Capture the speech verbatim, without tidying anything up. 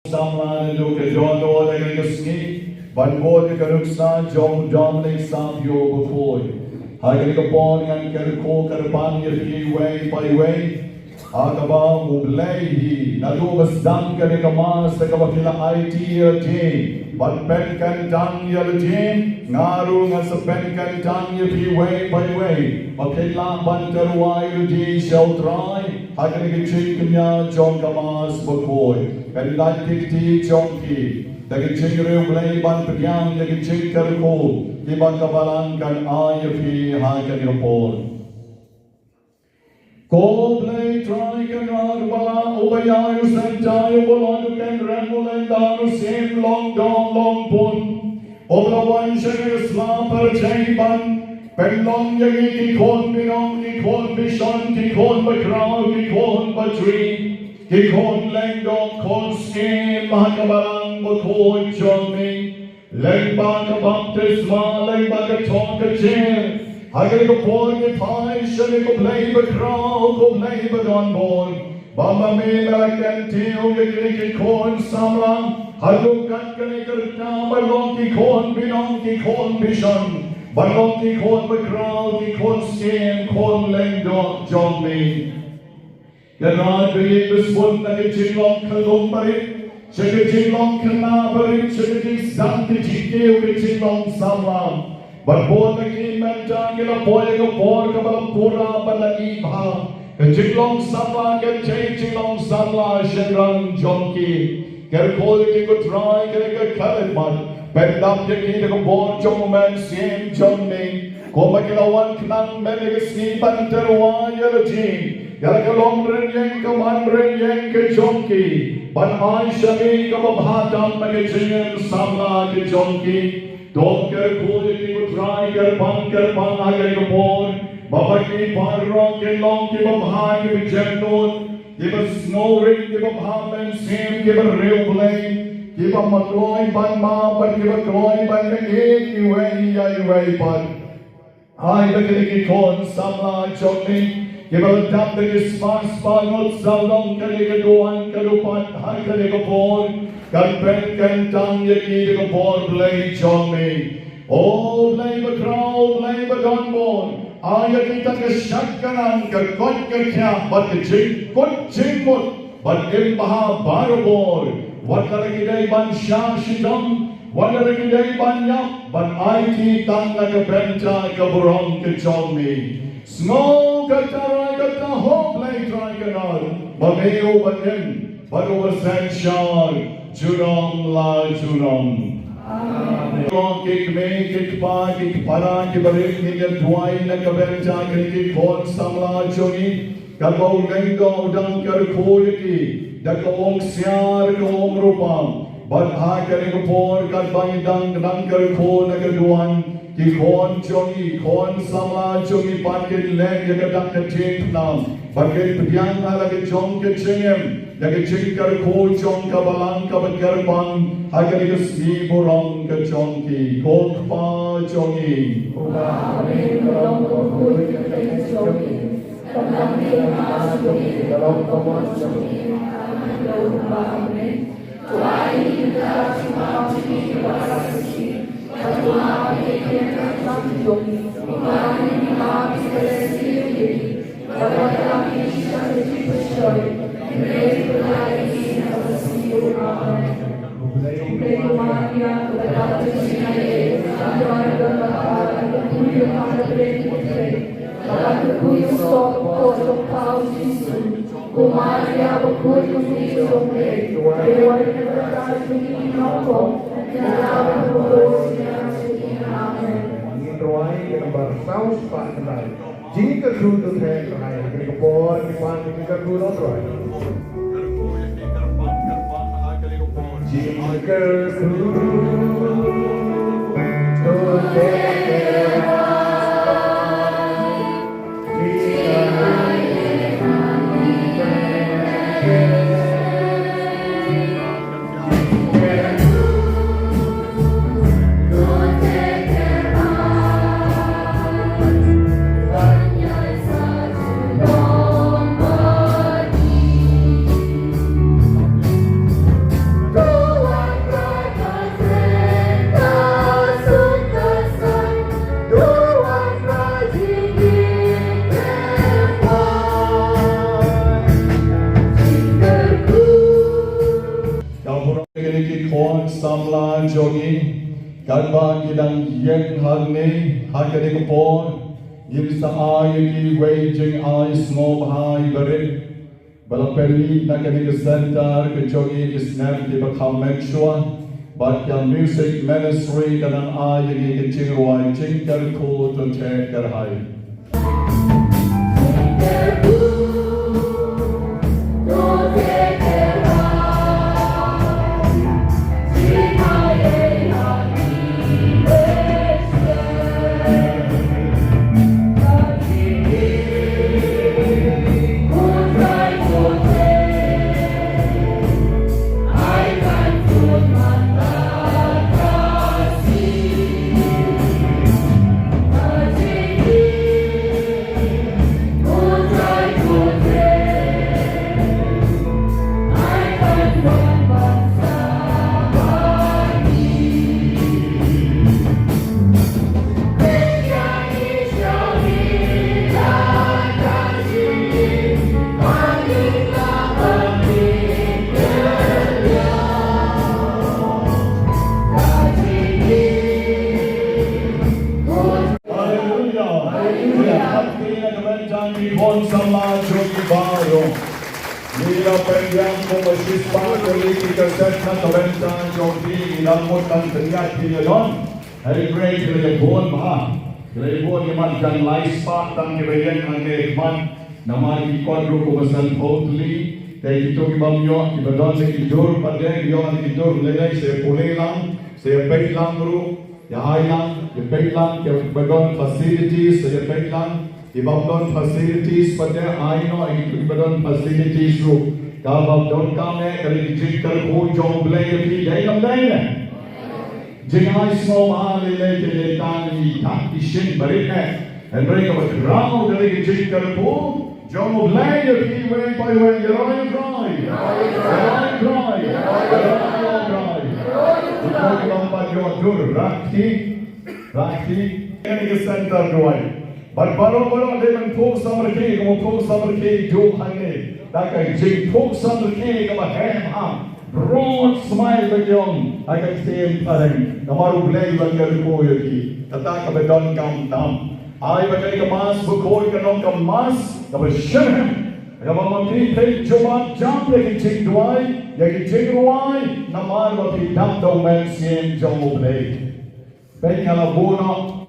Samla naduh ka dohnud ha kane ka sngi, ban bud ïa ka nuksa jong u Dominic Savio Bakhuid. Ha kane ka por ngan kyrkhu kyrpang ïa phi iwei pa iwei. Ha kaba U Blei hi naduh ba sdang kane ka Mass ha kaba phi la aiti ïa lade ban pynkyntang ïa lade, nga ruh ngan sa pynkyntang ïa phi iwei pa iwei ba phin lah ban tyrwa ïa lade sha U Trai ha kane ka jingkñia jong ka Mass Bakhuid. Kan lait ki kti jong phi da ka jingriewblei ban pdiang ïa ka jingkyrkhu kiba ka Balang kan ai ïa phi ha kane ka por. Ko Blei Trai Kynrad uba lah, uba ïai u sngewthuh, uba long u kynrem, u lyngdoh, u syiem, long doh long bun, uba la wan sha ka sla pyrthei ban pynlong ïa ngi ki khun binong, ki khun bishon, ki khun bakhraw, ki khun batri, ki khun lyngdoh, khun syiem ha ka Balang Bakhuid jong me. Lyngba ka baptisma, lyngba ka thoh ka jer, ha kane ka por ngi phai shane ko Blei bakhraw, ko Blei badonbor, ba ma me me la kyntiew ïa kine ki khun samla haduh kat kane ka rta ban long ki khun binong, ki khun bishon, ban long ki khun bakhraw, ki khun syiem, khun lyngdoh jong me. Kynrad, ba ïeit ba sbun na ka jinglong khyllung barit sha ka jinglong khynnah barit, sha ka jingsdang ka jingkiew ka jinglong samla. Bad bun na ki mynta ki la poi ha ka por kaba la pura bad la ïeit bha. Ka jinglong samla kan jai jinglong samla shynrang jong ki. Kyrkhu ïa ki ko Trai, kane ka khyllipmat pyndap ïa ki da ka bor jong u Mynsiem jong me. Kumba ki la wan khnang mynne ka sngi ban tyrwa ïa lade, ïa la ka long rynïeng ka man rynïeng ka jong ki, ban ai sha me kaba bha tam ha ka jingim samla ka jong ki. To kyrkhu ïa ki ko Trai, kyrpang kyrpang ha kane ka por ba ma ki baroh kin long kiba bha, kiba jemnud, kiba sngewrit, kiba bha mynsiem, kiba riewblei, kiba kloi ban map bad kiba kloi ban ïeit iwei ïa iwei pat. Ai ba kine ki khun samla jong me kiba la dap da ki spah spah ngut sawdong kane ka duwan ka dupat ha kane ka por, kan pynkyntang ïa ki da ka bor Blei jong me. O Blei bakhraw, Blei badonbor, ai ïa kita ka shad ka nang, ka koit ka khiah bad ka jingkut jingmut bad im bha barabor, wat lada ki dei ban shah shitom, wat lada ki dei ban ïap, ban aiti tang na ka bynta ka burom ka jong me. Sngew kata rai kata hok Blei Trai Kynrad, ba me uba im bad uba synshar junom la junom. Amen. Ki kmie, ki kpa, ki kpara, ki barit, ngi ïa duwai na ka bynta kine ki khun samla jong ngi. Katba u lyngdoh u dang kyrkhu ïa ki da ka ong siar, ka ong rupa, bad ha kane ka por katba ngi dang dang kyrkhu na ka duwan, ki khun jong ngi, khun samla jong ngi pat kin leh ïa ka dak ka jingpynap bad kin pdiang ha la ka jong ka jingim ïa ka jingkyrkhu jong ka Balang kaba kyrpang ha kane ka sngi burom ka jong ki. Ko Kpa jong ngi. Ngin rwai ka nambar saw spah khyndai. Jingkyrkhu to theh rhai, ha kane ka por ngi pan jingkyrkhu to rwai. Jingkyrkhu to theh rhai. Samla jong ngi, katba ki dang ïeng hangne ha kane ka por, ngin sa ai ïa ki wei jingai sngewbha barit ba la pynmih na kane ka center ka jong ngi, ki snem kiba kham mynshuwa. Bad ka music ministry ka dang ai ïa ngi ka jingrwai jingkyrkhu to theh kyrhai. Haleluya. Haleluya. Haleluya. Ki khun samla jong ngi baroh. Ngi la pynbiang kumba shispah tylli ki kaset na ka bynta jong phi, ngi la mut ban pynïaid phi ïa don. Hynrei ki la ïa bun bha. Ki la ïa bun, ïa mat dang lai spah tang kiba ïeng hangne, ïa mat. Namar ki kot ruh kumba sanphew tylli. Te kito ki bym ïoh, kiba don ki dur pat de, ïoh ki dur lei lei, sa ïa pule lang, sa ïa peit lang ruh. Ïa ai lang, ïa peit lang, kiba don facilities, ïa peit lang, kiba ym don facilities pat de, ai noh ïa kito kiba don facilities ruh. Kaba donkam eh, ka dei ka jingkyrkhu jong U Blei ïa phi, dei ne ym dei ne? Jingai sngewbha lei lei te dei tang ïa ki shynrang barit eh. Hynrei kaba khraw ka dei ka jingkyrkhu jong U Blei ïa phi iwei pa iwei, ïaroh ïa U Trai. Ïaroh ïa U Trai. Ïaroh ïa U Trai. Uto u long pat ïoh dur, rah kti. Rah kti. Kane ka center duwai. Bad baroh baroh dei ban phuh samrkhie, kumba phuh samrkhie duh hangne. Da ka jingphuh samrkhie kaba heh bha. Rot smai ba ïong ha ka ktien phareng. Namar U Blei u la kyrkhu ïa ki. Kata kaba donkam tam. Ai ba kane ka Mass bakhuid kan long ka Mass kaba shyrkhei. Kaba ma phi phin jubab jam ïa ki jingduwai, ïa ki jingrwai, namar ba phi dap da U Mynsiem jong U Blei. Peit nga la buh noh